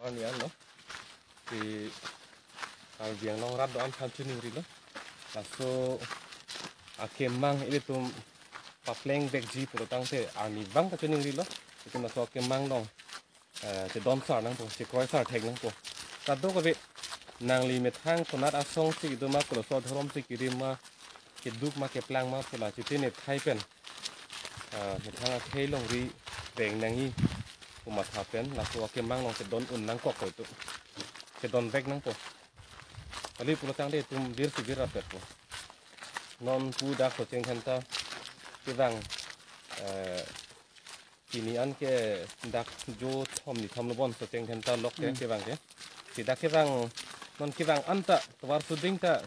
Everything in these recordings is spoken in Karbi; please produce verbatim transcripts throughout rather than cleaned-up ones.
Ni anlo. Si Karbi Anglong rat do-an aphan chiningrilo. Laso akemang ilitum papleng vekji pulo tangte arnivang ta chiningrilo. Itum laso akemang along, eh, chedon sar nangpo, chekroi sar thek nangpo. Kadokave nangli methang konat asong si itum ma koloso adhorom si kirim ma, keduk ma keplang ma pu la chitene thai pen, ah, methang akhei longri veng nangji pu matha pen laso akemang along chedon un nangkok ko itum. Chedon vek nangpo. Kali pulo tangte itum vir si vir rapetpo. Non pu dak Socheng Dhenta kevang, eh, pini an ke dak jo thom ni thom lo bon Socheng Dhenta lok ke Hmm. kevang ke. Si dak kevang, non kevang anta tovar suding ta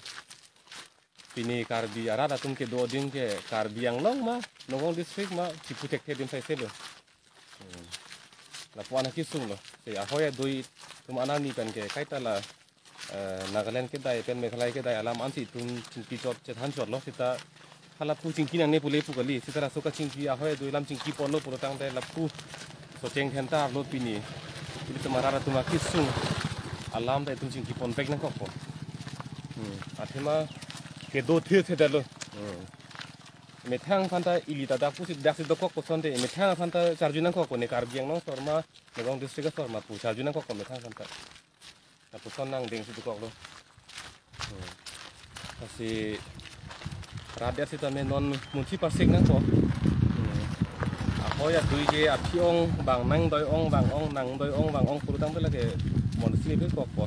pini Karbi arat atum kedo ading ke Karbi Anglong ma, Nagaon district ma, chipu thekthe adim saiselo. Hmm. Lapu-an akesung lo. Si ahoi adui atum anani pen ke kaita la, eh, Nagaland kedai pen Meghalaya kedai alam ansi itum chingki chot chethan chotlo sita halapu chingki nangne pule pu kali. Sita laso kachingki ahoi adui alam chingki ponlo pulo tangte lapu Socheng Dhenta arlo pini ilitum arat atum akesung alam ta itum chingki pon vek nangkokpo. Hmm. Athema kedo thir thedetlo. Hmm. Methang aphan ta ili ta dak pusi dak si dokok kosonte methang aphan ta charju nangkokpo, ne Karbi Anglong asor ma, Nagaon district asor ma pu charju nangkokpo methang aphan ta. Lapuson nangdeng si dokoklo. Hmm. Lasi rat det sitame non munsi parsik nangpo. Hmm. Ahoi adui ke aphi-ong bang nangdoi-ong bang ong, nangdoi-ong bang ong pulo tangte lake monsi epil kokpo.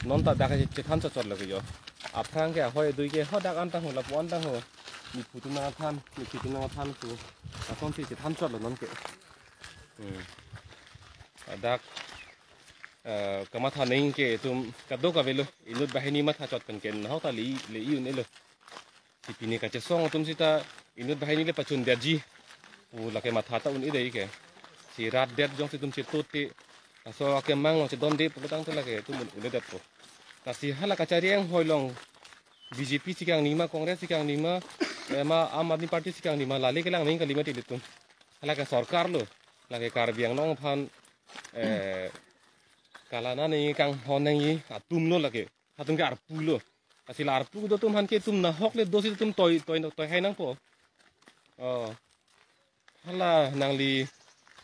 Non ta dak chethan chot chot lake jo. Aphrang ke ahoi adui ke ho dak an tangho, lapu an tangho. Niphu atum nangthan, niphi atum nangthan pu. Lason si chethan chotlo non ke. Hmm. Dak, eh, kamatha nangji ke itum kadokave lo, inut banghini matha chot pen ke nahok ta le, le-i un-elo. Si pini kachesong atum sita inut banghini le pachun detji pu lake matha ta un-edetji ke. Si rat det jongsi itum chetut te, laso akemang along chedonde pulo tangte lake itum un-edetpo. Lasi hala kachari anghoi along B J P si kangni ma, Congress si kangni ma, eh, ma Aam Aadmi Party si kangni ma, lale kelang nangji kali mati ilitum. Hala ke sorkar lo, lake Karbi Anglong aphan, eh, kalana nangji kanghon nangji atum lo lake, atum ke arpu lo. Lasi la arpu do atum aphan ke itum nahok le do si itum toi, toi, toi hai nangpo. Oh. Hala nangli,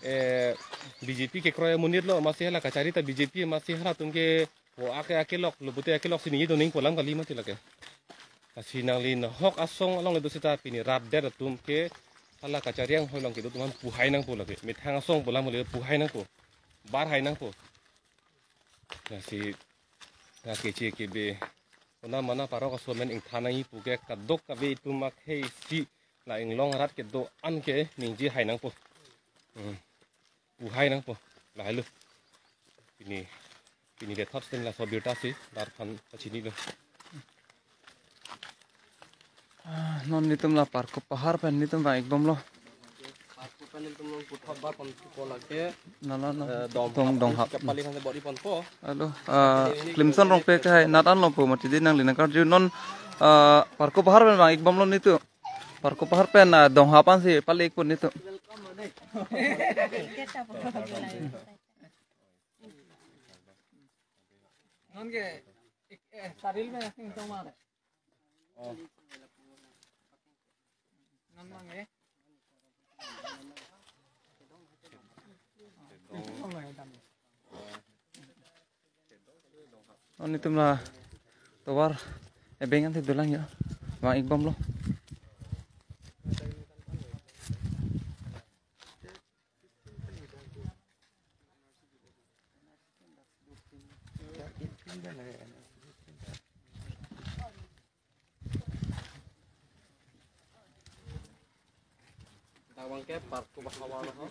eh, B J P kekroi amonit lo, masi hala kachari ta B J P, masi halatum ke vo ake akelok lo, pute akelok si ningje do nangpo alam kali mati lake. Lasi nangli nahok asong along le do sita pini rat det atum ke hala kachari anghoi along kedo atum aphan pu hai nangpo lake. Methang asong pu alam le pu hai nangpo. Bar hai nangpo. Lasi, la keche kebe, ona mana parok aso amen ingthan nangji pu ke kadokave itum akhei si la inglong arat kedo-an ke ningje hai nangpo. Hmm. Pu hai nangpo. Lahai lo. Pini, pini le thot sitame laso birta si, rat aphan pachinilo. Ah, non netum la Parkup Pahar pen netum vang-ik bomlo. Parkup pen netum nangputhot ba pon ko lake. Na, na, na. Eh, dong, dong, hap, donghap. Kepali aphan bor-i ponpo. Alo, ah, Clemson Rongpi ke hai nat anlo pu mati di nangli nangkarju non, ah, Parkup Pahar pen vang-ik bomlo netum. Parkup Pahar pen, ah, donghap ansi pali-ikpo netum. Non ke, eh, saril me asing tong mare. Oh. Non mang eh. Non netum la tovar ebeng ansi dolang ya. Vang-ik bomlo. Tawang ke Parkup Pahar lo ho.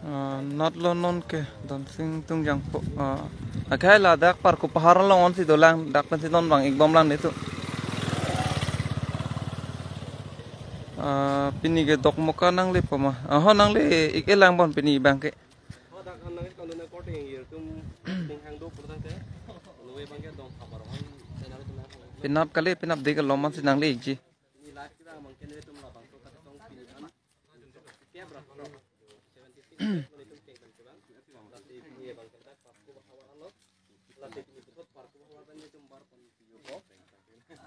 Ah, nat lo non ke Donsing Tungjang po. Ah, akhai ladak Parkup Pahar along ansi dolang, dak pensi non vang-ik bomlang netum. Ah, pini ke Dokmoka nangle po ma. Aho, nangle-ik-elang bon pini abang ke. Penap kali, penap de ke loman si nangle-ikji.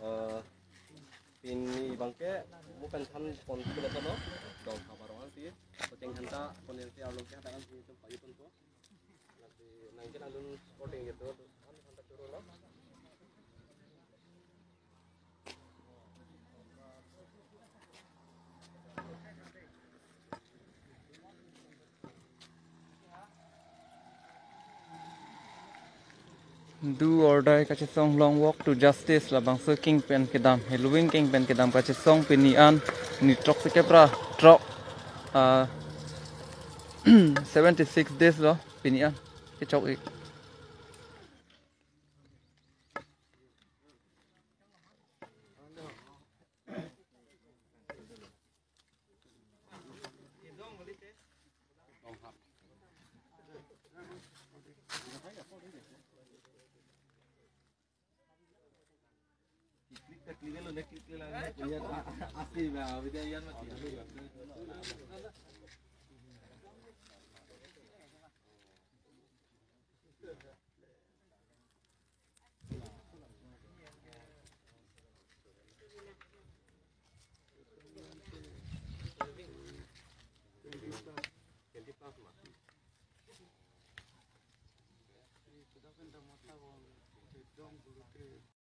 Eh, pini abangke mo pen than pon pon lo, dong habar wan si, koteng hanta pon si arlo ke hanta kan si tum payu pon po. Nanti nangke alun sporting gitu, terus kan hanta choro lo. Do or die kachesong long walk to justice labangso keng pen kedam, Halloween keng pen kedam kachesong pini an ni throk si kepra throk, ah, seventy six days lo pini an kechok ik.